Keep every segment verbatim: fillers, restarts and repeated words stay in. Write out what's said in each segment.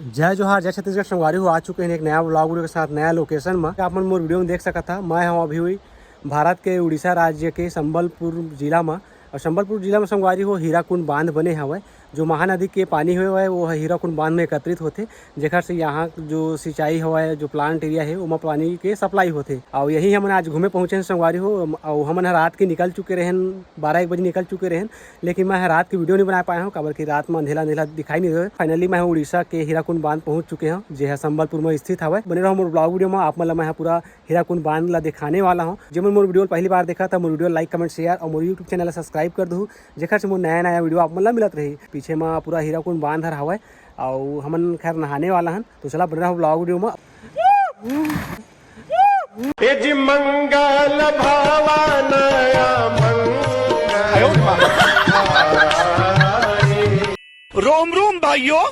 जय जोहार, जय छत्तीसगढ़। संगवारी हो, आ चुके हैं एक नया vlog video के साथ, नया location में। आप मन मोर video में देख सकत हा, मैं हूँ अभी हुई भारत के उड़ीसा राज्य के संबलपुर जिला में। और संबलपुर जिला में, संगवारी हो, हीराकुंड बांध बने हवय। जो महानदी के पानी होए हवय, वो ह हीराकुंड बांध में एकत्रित होथे, जेकर से यहाँ जो सिंचाई हवय, जो plant area है, ओमा पानी के supply होथे। और यही हमन आज घूमे पहुँचे हैं, संगवारी हो। और हमन ह रात के निकल चुके रहेन, बारह एक बजे निकल चुके रहेन, लेकिन मैं ह रात के video नहीं बना पाया हूँ, काबर कि रात में अंधेला अंधेला दिखाई नहीं दे। Finally मैं ह उड़ीसा के हीराकुंड बांध पहुंच चुके हूँ, जे ह संबलपुर में स्थित हवय। बने रहो मोर vlog video में, आप मन ला मैं ह पूरा हीराकुंड बांध ला दिखाने वाला हूँ। जे मन मोर video ल पहली बार देखा था, मोर video like, comment, share और मोर YouTube channel ला subscribe कर दहू, जेकर से मोर नया नया video आप मन ला मिलत रही। पीछे में पूरा हीराकुंड बांध हर हवय, और हमन खैर नहाने वाला हन। तो चला, बने रहो vlog video में। ए जी मंगल भवन मंगल। रोम रोम भाइयों।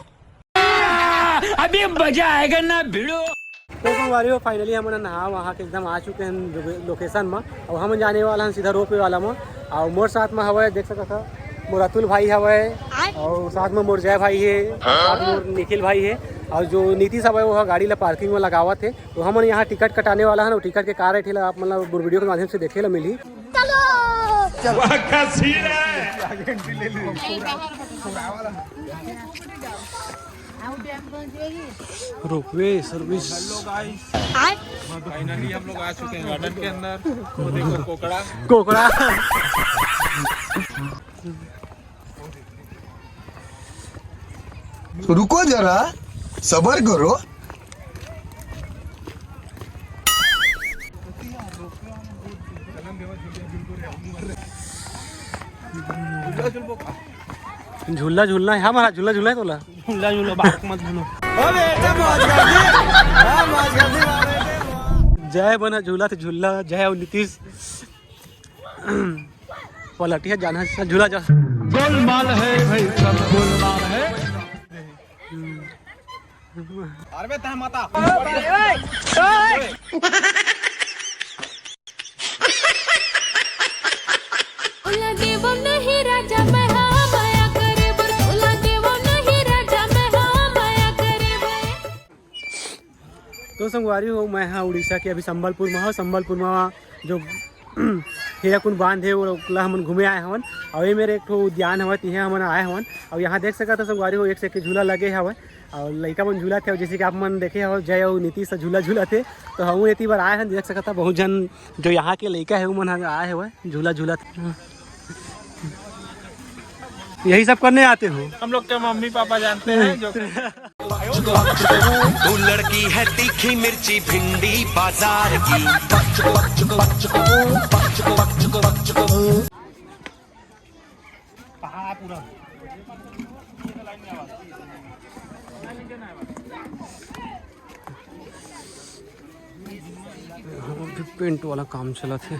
अभी मजा आएगा ना भिड़ो। तो संगवारी हो, finally हमन नहा वहा के एकदम आ चुके हैं location में। और हमन जाने वाला हैं सीधा ropeway वाला में। और मोर साथ में हवय, देख सकत हा, मोर अतुल भाई हवय, और साथ में मोर जय भाई है, साथ में मोर निखिल भाई है, और जो नीतीश हवय, वो गाड़ी ला parking में लगावत है। तो हमन यहाँ टिकट कटाने वाला है ना, टिकट के का रेट है, आप मतलब video के माध्यम से देखे ला मिली। चलो। वाह, क्या सीन है। Ropeway service। Finally हम लोग आ चुके हैं गार्डन के अंदर। वो देखो, कोकड़ा। कोकड़ा। रुको जरा, सबर करो। झूला झूलना है हमारा, झूला झूलना है तोला। झूला झूलो, बात मत झूलो। जय बना झूला तो झूला, जय हो नीतीश। पलटिया जाना है, झूला जा। गोलमाल है भाई, सब गोलमाल है। अरे बे, तह माता। ओला देवो नहीं राजा मैं हा माया करे बर, ओला देवो नहीं राजा मैं हा माया करे बर। तो संगवारी हो, मैं हा उड़ीसा के अभी संबलपुर में हो। संबलपुर में जो हीराकुंड बांध है, वो ला हमन घूमे आए हवन। और ये मेरे एक ठो उद्यान हवय, तिहे हमन आए हवन। और यहाँ देख सकत हो संगवारी हो, एक से एक झूला लगे हवय। और लइका मन झूलत हे, जैसे कि आप मन देखे हो, जय अउ नीतीश झूला झूलत हे। तो हम एती बर आए हन, देख सकत हो, बहुत झन जो यहाँ के लइका है, वो मन ह आए हवय झूला झूलत। यही सब करने आते हो? हम लोग के मम्मी पापा जानते हैं जो तू लड़की है तीखी मिर्ची भिंडी बाजार की। पहाड़ पूरा। अभी पेंट वाला काम चलत हे।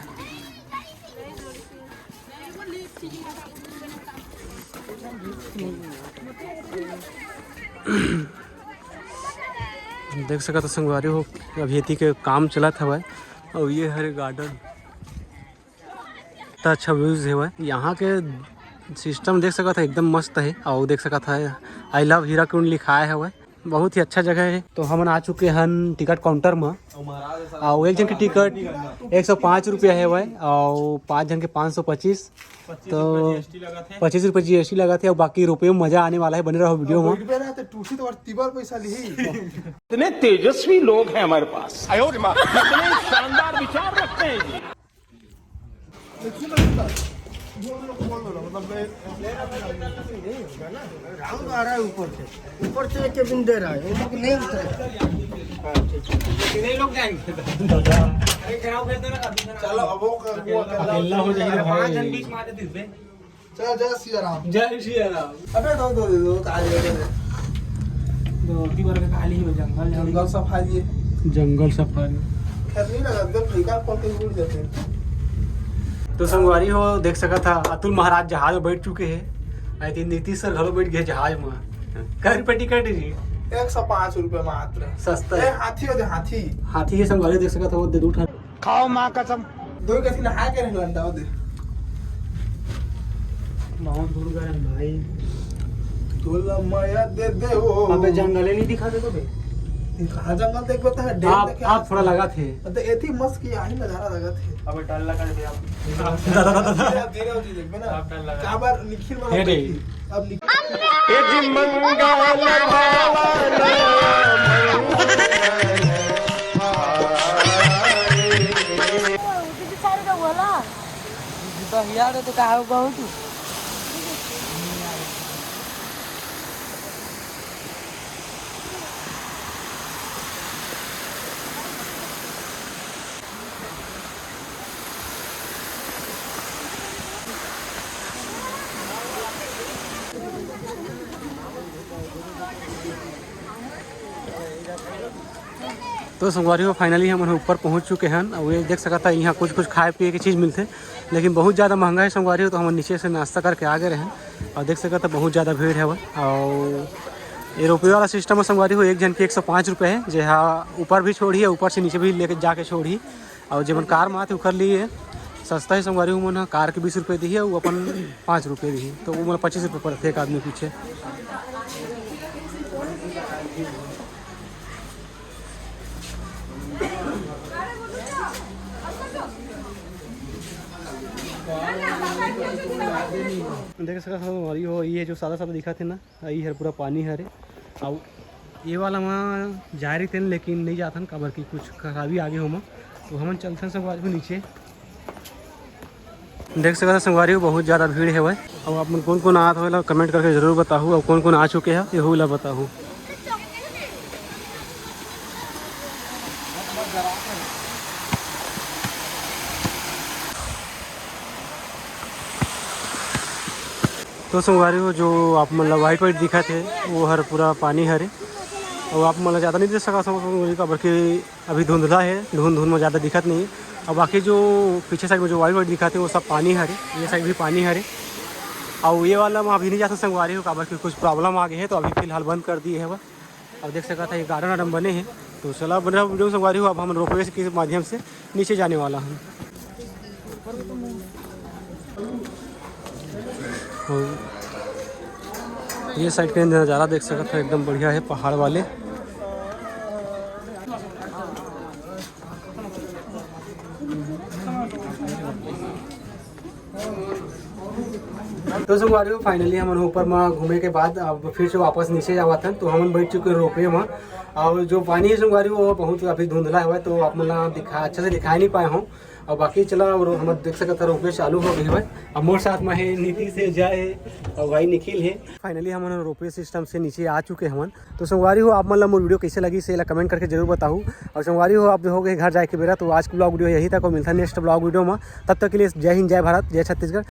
देख सकत हो संगवारी हो, अभी एती के काम चलत हवय। अउ ये हरे गार्डन, इतना अच्छा व्यूज हवय। यहाँ के सिस्टम देख सकत हो, एकदम मस्त हे। अउ देख सकत हो, I love हीराकुंड लिखाय हवय। बहुत ही अच्छा जगह है। तो हमन आ चुके हन टिकट काउंटर में। अउ एक झन के टिकट एक सौ पाँच रुपया है भाई, अउ पाँच झन के पाँच सौ पच्चीस। तो पच्चीस रुपये जीएसटी लगत है, अउ बाकी रुपये में मजा आने वाला है। बने रहो वीडियो में। बैठबे ना तो टूटी तो और तिबर पैसा ली। इतने तेजस्वी लोग हैं हमारे पास। आयो रे माँ। इतने शानदार विचार रखते हैं जी। राउंड आ रहा है ऊपर से, ऊपर से एक केबिन दे रहा है, वो लोग नहीं उतरे। तीन ही लोग जाएंगे। चलो, अब वो कर, वो कर। अकेला हो जाएगा भाई। पाँच जन बीच में आके दिस दे। चल, जय सिया राम। जय सिया राम। अबे दो, दो, दो, दो, आ जाएगा। दो, तीन बार का खाली हो जंगल, जंगल सफारी है। जंगल सफारी। खैर नहीं लगा, एकदम ठेका खोल के उड़ जाते हैं। तो संगवारी हो, देख सकत हा, अतुल महाराज जहाज में बैठ चुके हैं। आई थिंक नीतीश सर घलो बैठ गए जहाज में। कै रुपये टिकट है जी? एक सौ पाँच रुपये मात्र। सस्ता है। ए, हाथी हो दे, हाथी। हाथी ये संगवारी देख सकत हा, वो दे दू ठन। खाओ माँ कसम। दो कथी नहा के रहलन, दाव दे। बहुत गुरु गरम भाई। तोला माया दे दे वो। अबे जंगले नहीं दिखा दे तो बे। कहाँ जंगल देख पाता है? डैम आप देखे आप थोड़ा लगा थे। तो एथी मस्त की आही नजारा लगा थे। अबे डर लगा दे आप। दादा दादा दादा। धीरे हो जी, देखबे ना। आप डर लगा। क्या बार निखिल वाला ये रे। देखी। अब निखिल। ये जी मंगल भावना। तो हियार तो का हो बहुत। तो संगवारी हो, finally हमन ऊपर पहुंच चुके हन। और ये देख सकत ह, यहाँ कुछ कुछ खाए पिए के चीज़ मिलथे, लेकिन बहुत ज़्यादा महंगा है संगवारी हो। तो हमन नीचे से नाश्ता करके आ गए रहेन। और देख सकत ह, बहुत ज़्यादा भीड़ है। और ये रोपवे वाला सिस्टम है संगवारी हो, एक जन के एक सौ पाँच रुपये है, जे हा ऊपर भी छोड़ही और ऊपर से नीचे भी लेके जाके छोड़ही। और जेमन कार में आथे, ओकर लिए सस्ता ही संगवारी हो, मन ह कार के बीस रुपये दिही, वो अपन पाँच रुपये दिही, तो वो मन पच्चीस रुपये पड़थे एक आदमी पीछे। देख सकत हो, और ये हो, ये जो सादा सादा दिखत हे ना, ये हर पूरा पानी हरे। अउ ये वाला म जाए रहितेन, लेकिन नहीं जाथन, काबर कि कुछ खराबी आगे होमा। तो हमन चलथन संगवारी हो नीचे। देख सकत हो संगवारी हो, बहुत ज़्यादा भीड़ हेवय। अउ आप मन कोन कोन आत हो, एला comment करके जरूर बताहू। अउ कोन कोन आ चुके हे, एहू ला बताहू। तो संगवारी हो, जो आप मन ला white white दिखत हे, वो हर पूरा पानी हरे। अउ आप मन ला ज़्यादा नहीं देख सकत हो संगवारी, काबर कि अभी धुंधला हे, धुंध धुंध में ज़्यादा दिखत नहीं हे। और बाकी जो पीछे side में जो white white दिखत हे, वो सब पानी हरे, ये side भी पानी हरे। और ये वाला में अभी नहीं जाता संगवारी हो, काबर कि कुछ problem आ गए हे, तो अभी फिलहाल बंद कर दिए हे। अब देख सकत हे, ये garden वार्डन बने हे, तो चला बने रहो video में संगवारी हो। अब हम रोपवे के माध्यम से नीचे जाने वाला हन। और ये side के नज़ारा देख सकत हो, एकदम बढ़िया है पहाड़ वाले। तो संगवारी हो, finally हमन ऊपर में घूमे के बाद अब फिर से वापस नीचे जावत हन। तो हमन बैठ चुके हैं रोपवे में, और जो पानी है संगवारी हो, वो बहुत अभी धुंधला हुआ है, तो आप मन ला दिखा, अच्छा से दिखाई नहीं पाए हूँ। और बाकी चला, और हम देख सकत हन, रोपवे चालू हो गई है। अब मोर साथ में है नीतीश है, जय है, और भाई निखिल है। Finally हमन रोपवे सिस्टम से नीचे आ चुके हवन। तो संगवारी हो, आप मन ला मोर video कैसे लगी, से ला comment करके जरूर बताहू। और संगवारी हो, आप जो हो गए घर जाए के बेरा, तो आज का vlog video यही तक, और मिलता है next vlog video में। तब तक के लिए जय हिंद, जय भारत, जय छत्तीसगढ़।